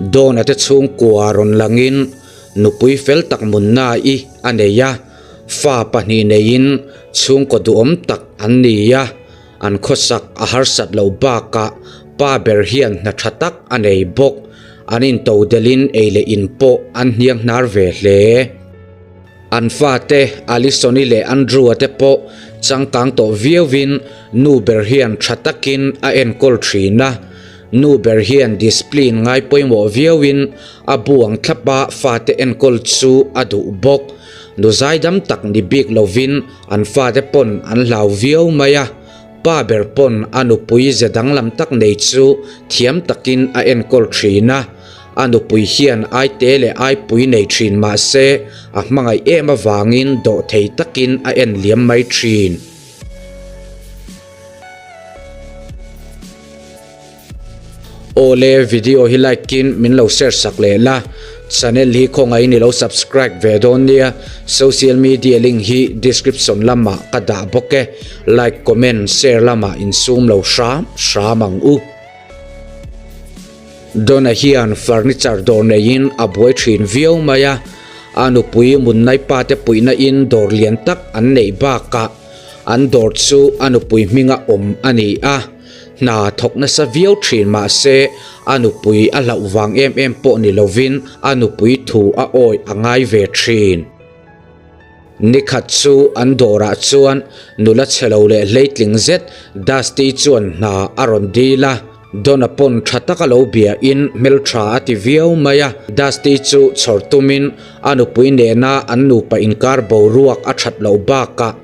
Dawna te chhungkua rawn langin nupui fel tak Munna-i a nei a, fa pahnih neiin chhungkaw duhawm tak an ni a, an khawsak a harsat loh bakah pa ber hian hna tha tak a nei bawk. An intodelhin ei leh in pawh an hniang hnar ve hle. An fate Alison-i leh Andrew-a te pawh changkang tawh viauin nu ber hian tha takin a enkawl thin a. Nu ber hian discipline ngai pawimawh viauin a buang thlapa fate enkawl chu a duh bawk. Nu zaidam tak ni bik lovin an fate pawn an hlau viau mai a. Pa ber pawn a nupui ze danglam tak nei chu thiam takin a enkawl thin a. A nupui hian aite leh aipui nei thin mah se a hmangaih em avangin dawhthei takin a en liam mai thin. Awle video hi like in min lo share sak leh la, channel hi khawngaihin i lo subscribe ve dawn nia, social media link hi description lamah ka dah bawk e, like comment share lamah insum lo hram hram ang u. Donna hian furniture dawr neiin a buai thin viau mai a, a nupui Munnai pa te puihna in dawr lian tak an neih bakah an dawr chu a nupui hminga awm a ni a, hna thawk nasa viau thin mah se a nupui a hlauh vang em em pawh ni lovin a nupui thu a awih a ngai ve thin. Nikhat chu an dawrah chuan nula chhe lo leh hleitling zet Dusty chuan hna a rawn dil a, Donna pawn tha taka lo biain hmeltha a ti viau mai a, Dusty chu chhawr tumin a nupui nena an nupa inkar boruak a that loh bakah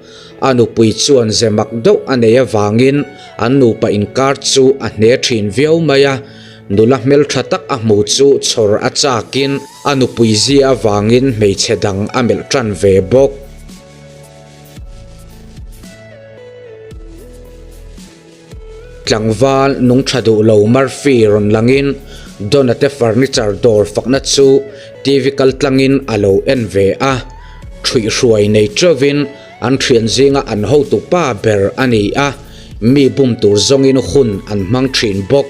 a nupui chuan ze mak deuh a nei avangin an nupa inkar chu a hne thin viau mai a. Nula hmeltha tak a hmu chu chhawr a chakin a nupui zia avangin hmeichhe dang a melh tan ve bawk. Tlangval nung tha duh lo Murphy rawn langin Donna te furniture dawr fakna chu TV kal tlangin a lo en ve a. Thuihhruai nei teuhin an thian zinga an hotu pa ber a ni a, mi bum tur zawngin hun an hmang thin bawk.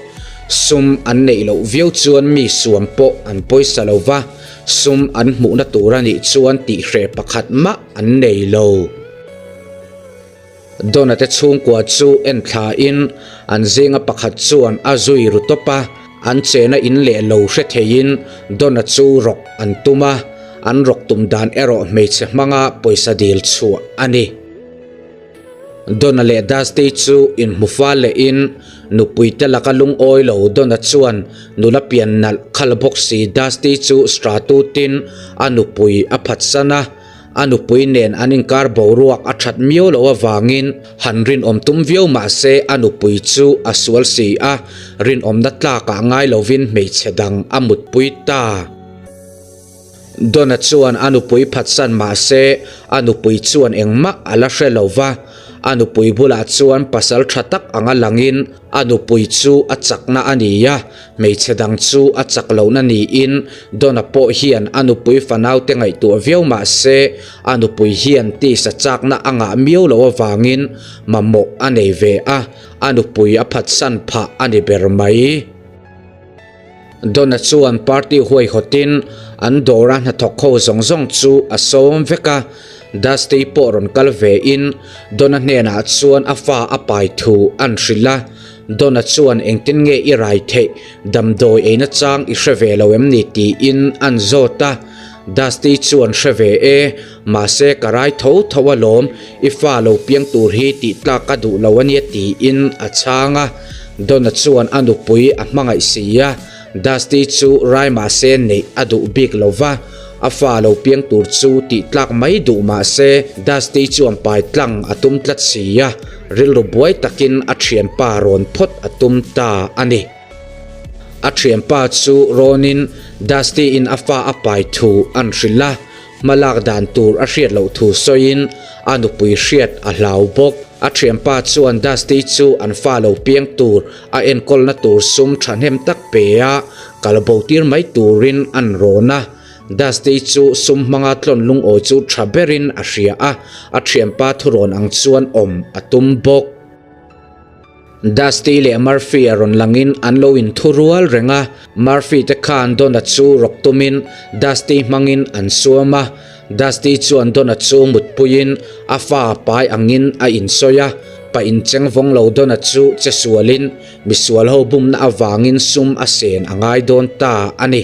Sum an neih loh viau chuan mi suam pawh an pawisa lo va, sum an hmuhna tur a nih chuan tihhreh pakhat mah an nei lo. Donna te chhungkua chu en thlain an zinga pakhat chuan a zui ru tawp a, an chena in leh lo hre theiin Donna chu rawk an tum a, an rawk tum dan erawh hmeichhe hmanga pawisa dil chhuah a ni. Donna leh Dusty chu inhmu fal lehin nupui te laka lungawi lo Donna chuan nula pian nalh khal bawk si Dusty chu Stratutin a nupui a phatsan a, A nupui nen an inkar boruak a that miau loh avangin han rinawm tum viau mah se a nupui chu a sual si a, rinawmna tlakah ngai lovin hmeichhe dang a mutpui ta. Donna chuan a nupui phatsan mah se a nupui chuan engmah a la hre lo va, a nupui bulah chuan pasal tha tak anga langin A nupui chu a chakna a ni a, hmeichhe dang chu a chak lohna niin Donna pawh hian a nupui fanaute ngaihtuah viau mah se a nupui hian tisa chakna a ngah miau loh avangin mamawh a nei ve a, a nupui a phatsan phah a ni ber mai. Donna chuan party huaihawtin an dawra hnathawk ho zawng zawng chu a sawm vek a, Dusty pawh rawn kal ve in Donna hnenah chuan a fa a pai thu an hrilh a, Donna chuan engtin nge i rai theih, damdawi eina chang i hre ve lo em ni tiin an zawt a, Dusty chuan hre ve e, mahse ka rai tho tho alawm, i fa lo piang tur hi tih tlak ka duh lo ania tiin a chhang a, Donna chuan a nupui a hmangaih si a, Dusty chu rai mahse neih a duh bik lo va, a fa lo piang tur chu tih tlak mai duh mahse Dusty chuan pai tlang a tum tlat si a, rilru buai takin a thianpa rawn phawt a tum ta a ni. A thianpa chu rawnin Dusty in a fa a pai thu an hrilh a, hma lak dan tur a hriat loh thu sawiin a nupui hriat a hlau bawk. A thianpa chuan Dusty chu an fa lo piang tur a enkawlna tur sum thahnem tak pe a, kal bo tir mai turin an rawn a. Dusty chu sum hmanga tlawn lungawi chu tha berin a hria a, a thianpa thurawn ang chuan awm a tum bawk. Dusty leh Murphy a rawn langin an lo inthu rual reng a, Murphy te khan Donna chu rawk tumin Dusty hmangin an suam a, Dusty chuan Donna chu mutpuiin a fa pai angin a insawi a, pa incheng vawng lo Donna chu che sualin misual ho bumna avangin sum a sen a ngai dawn ta a ni.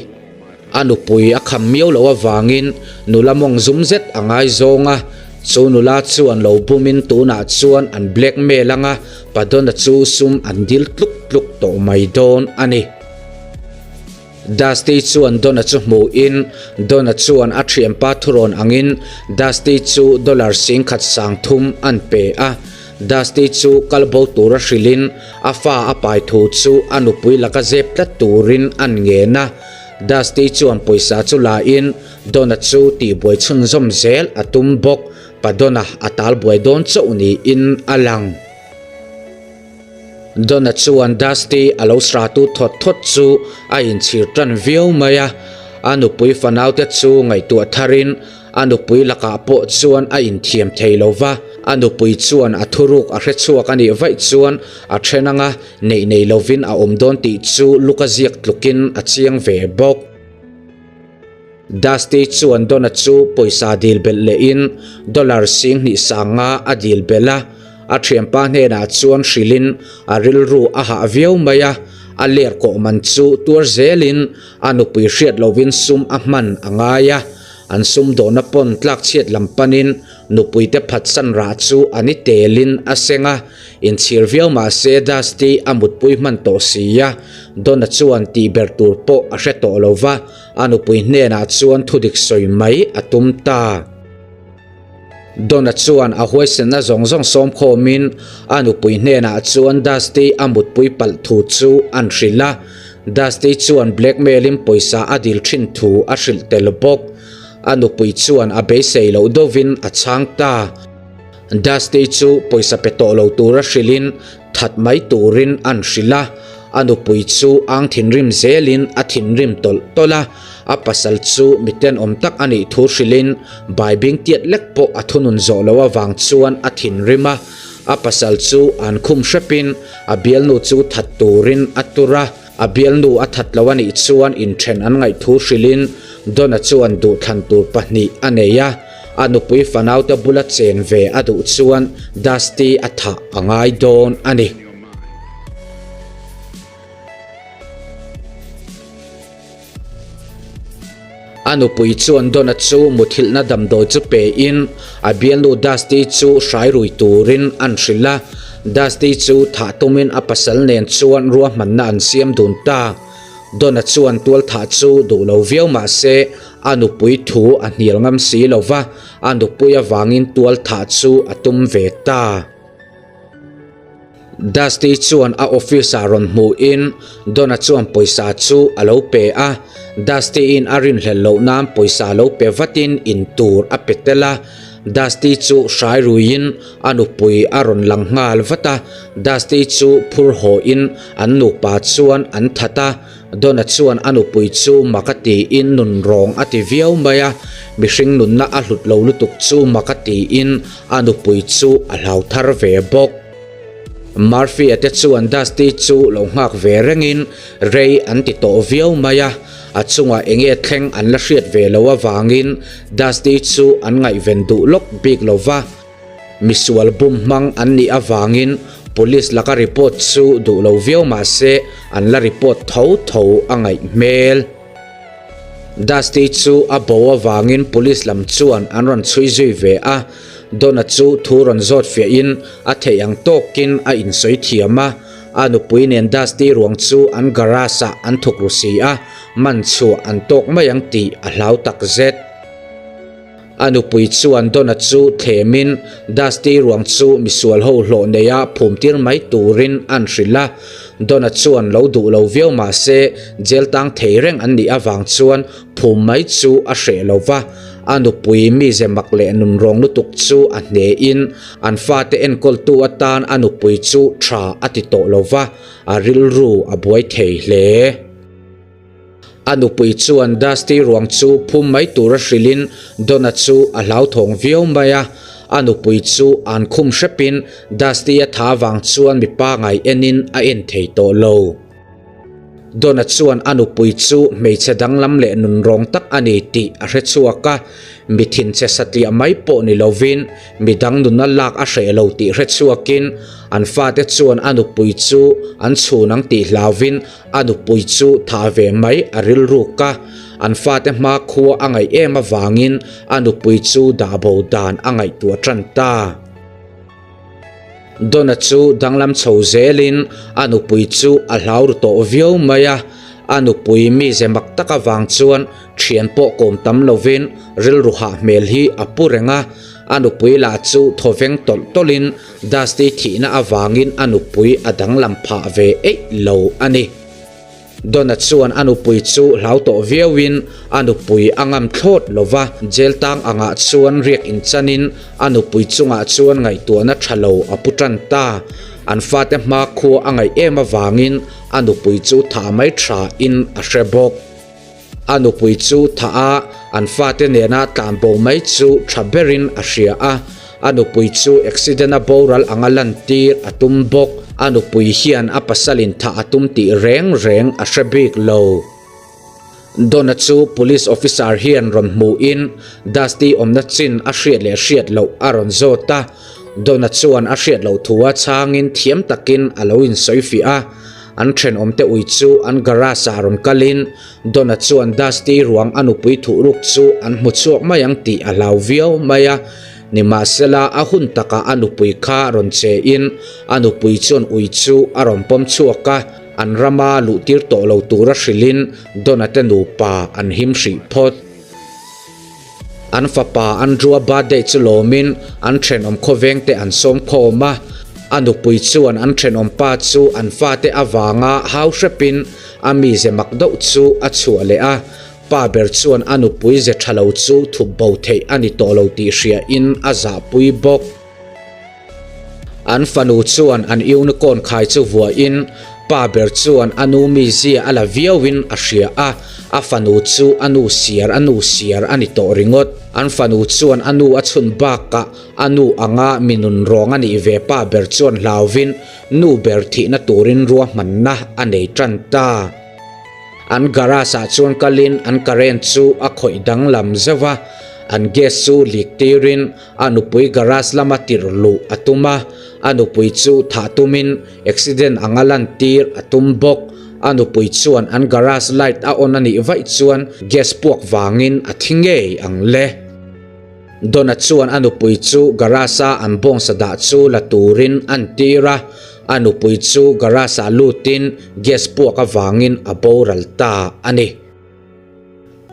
A nupui a kham miau loh avangin nula mawng zum zet a ngaizawng a, chu nula chuan lo bumin tunah chuan an blackmail anga Padona chu sum an dil tluk tluk tawh mai dawn a ni. Dusty chuan Donna chu hmuhin Donna chuan a thianpa thurawn angin Dusty chu dollar 10,000 sangthum an pe a. Dusty chu kal bo tura hrilhin a fa a pai thu chu a nupui laka zep tlat turin an ngen a. Dusty chuan pawisa chu lain Donna chu tihbuai chhunzawm zel a tum bawk. Pa Donna a tal buai dawn chauh niin a lang. Donna chuan Dusty a lo sratu thawt thawt chu a inchhir tan viau mai a. A nupui fanaute chu ngaihtuah tharin A nupui lakah pawh chuan a inthiam thei lo va, a nupui chuan a thuruk a hre chhuak a nih vaih chuan a then anga neih nei lovin a awm dawn tih chu Luka ziak tlukin a chiang ve bawk. Dusty chuan Donna chu pawisa dil belh lehin dollar 20 sanga a dil belh a, a thianpa hnenah chuan hrilhin a rilru a hah viau mai a, a ler kawh man chu tuar zelin a nupui hriat lovin sum a hman a ngai a. An sumdawhna pawn tlakchhiat lam panin nupuite phatsan rah chu a ni telin a seng a, inchhir viau mah se Dusty a mutpui hman tawh si a, Donna chuan tih ber tur pawh a hre tawh lo va, a nupui hnenah chuan thudik sawi mai a tum ta. Donna chuan a huaisenna zawng zawng sawm khawmin a nupui hnenah chuan Dusty a mutpui palh thu chu an hrilh a. Dusty chuan blackmail-in pawisa a dil thin thu a hrilh tel bawk. A nupui chuan a beisei loh deuhvin a chhang ta. Dusty chu pawisa pe tawh lo tura hrilhin that mai turin an hrilh a. A nupui chu ang thinrim zelin a thinrim tawlh tawlh a. A pasal chu mi tenawm tak a nih thu hrilhin baibing tiat lek pawh a thunun zawh loh avang chuan a thinrim a. A pasal chu an khum hrepin a bialnu chu that turin a tur a. A bialnu a that lo a nih chuan inthen an ngaih thu hrilhin Donna chuan duhthlan tur pahnih a nei a. A nupui fanaute bula chen ve a duh chuan Dusty a thah a ngai dawn a ni. A nupui chuan Donna chu muthilhna damdawi chu pein a bialnu Dusty chu hrai rui turin an hrilh a. Dusty chu thah tumin a pasal nen chuan ruahmanna an siam dun ta. Donna chuan tualthah chu duh lo viau mah se a nupui thu a hnial ngam si lo va, a nupui avangin tualthah chu a tum ve ta. Dusty chuan a office ah rawn hmuhin Donna chuan pawisa chu a lo pe a, Dusty in a rinhlelh loh nan pawisa lo pe vatin in tur a pe tel a, Dusty chu hrai ruiin a nupui a rawn lang nghal vat a, Dusty chu phur hawhin an nupa chuan an that a, Donna chuan a nupui chu mak a tiin nun rawng a ti viau mai a, mihring nunna a hlut lo lutuk chu mak a tiin a nupui chu a hlau thar ve bawk. Murphy-a te chuan Dusty chu lo nghak ve rengin rei an ti tawh viau mai a, a chungah enge thleng an la hriat ve lo avangin Dusty chu an ngaihven duh lawk bik lo va. Misual bum hmang an nih avangin police laka report chu duh lo viau mah se an la report tho tho a ngaih hmel. Dusty chu a bo avangin police lam chuan an rawn chhui zui ve a, Donna chu thu rawn zawt fiahin a theih ang tawkin a insawi thiam a, a nupui nen Dusty ruang chu an garage ah an thuk ru si a, man chhuah an tawk mai ang tih a hlau takzet. A nupui chuan Donna chu thlemin Dusty ruang chu misual ho hlawh neia phumtir mai turin an hrilh a. Donna chuan lo duh lo viau mah se jail tang thei reng an nih avang chuan phum mai chu a hreh lo va. A nupui mize mak leh nunrawng lutuk chu a hnehin an fate enkawltu atan a nupui chu tha a ti tawh lo va, a rilru a buai thei hle. A nupui chuan Dusty ruang chu phum mai tura hrilhin Donna chu a hlauthawng viau mai a. A nupui chu an khum hrepin Dusty-a tha vang chuan mi pangai enin a en thei tawh lo. Donna chuan a nupui chu hmeichhe danglam leh nunrawng tak a ni tih a hre chhuak a, mi thinchhe satliah mai pawh ni lovin mi dang nuna lak a hreh lo tih hre chhuakin an fate chuan a nupui chu an chhun ang tih hlauvin a nupui chu thah ve mai a rilruk a, an fate hmakhua a ngaih em avangin a nupui chu dah bo dan a ngaihtuah tan ta. Donna chu danglam chho zelin a nupui chu a hlau ru tawh viau mai a, a nupui mize mak tak avang chuan thian pawh kawm tam lovin rilru hah hmel hi a pu reng a, a nupui lah chu thawveng tawlh tawlhin Dusty thihna avangin a nupui a danglam phah ve eih lo a ni. Donna chuan a nupui chu hlau tawh viauin a nupui a ngam thlawt lo va, jail tang angah chuan riak inchanin a nupui chungah chuan ngaihtuahna tha lo a pu tan ta. An fate hmakhua a ngaih em avangin a nupui chu thah mai tha in a hre bawk. A nupui chu thah a, an fate nena tlan bo mai chu tha berin a hria a. A nupui chu accident-a boral anga lantir a tum bawk. A nupui hian a pasalin thah a tum tih reng reng a hre bik lo. Donna chu police officer hian rawn hmuhin Dusty awmna chin a hriat leh hriat loh a rawn zawt a. Donna chuan a hriat loh thua chhangin thiam takin a lo insawifiah a. An thenawmte ui chu an garage ah rawn kalin Donna chuan Dusty ruang a nupui thuhruk chu an hmu chhuak mai ang tih a hlau viau mai a. Nimahsela a hun takah a nupui kha rawn che in a nupui chuan ui chu a rawn pawm chhuak a, an rama luhtir tawh lo tura hrilhin Donna te nupa an him hrih phawt. An fapa Andrew-a birthday chu lawmin an thenawm khawveng te an sawm khawm a, a nupui chuan an thenawm pa chu an fate avanga hau hrepin a mize mak deuh chu a chhuah leh a, pa ber chuan a nupui ze tha lo chu thup bo theih a ni tawh lo tih hriain a zahpui bawk. An fanu chuan an unicorn khai chu vuahin pa ber chuan a nu mizia a la viauin a hria a, a fanu chu a nu siar a nu siar a ni tawh ringawt. An fanu chuan a nu a chhun bakah a nu anga mi nunrawng a nih ve pa ber chuan hlauvin nu ber thihna turin ruahmanna a nei tan ta. An garage ah chuan kalin an current chu a khawih danglam zeuh a, an gas chu leak tirin A nupui garage lama tirh luh a tum a, a nupui chu thah tumin accident anga lantir a tum bawk. A nupui chuan an garage light a on a nih vaih chuan gas puak vangin a thi ngei ang le. Donna chuan a nupui chu garage a an bawngsa dah chu la turin a entir a, a nupui chu garage ah lutin gas puak avangin a boral ta a ni.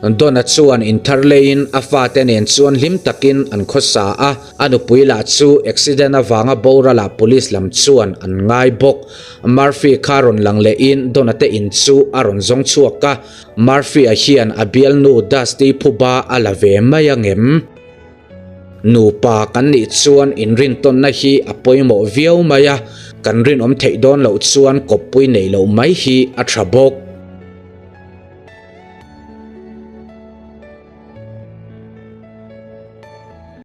Donna chuan inthar leiin a fate nen chuan hlim takin an khawsa a, a nupui lah chu accident avanga boralah police lam chuan an ngai bawk. Murphy kha rawn lang lehin Donna te in chu a rawn zawng chhuak a, Murphy-a hian a bialnu Dusty phuba a la ve mai angem? Nupa kan nih chuan inrintawnna hi a pawimawh viau mai a, kan rinawm theih dawn loh chuan kawppui neih loh mai hi a tha bawk.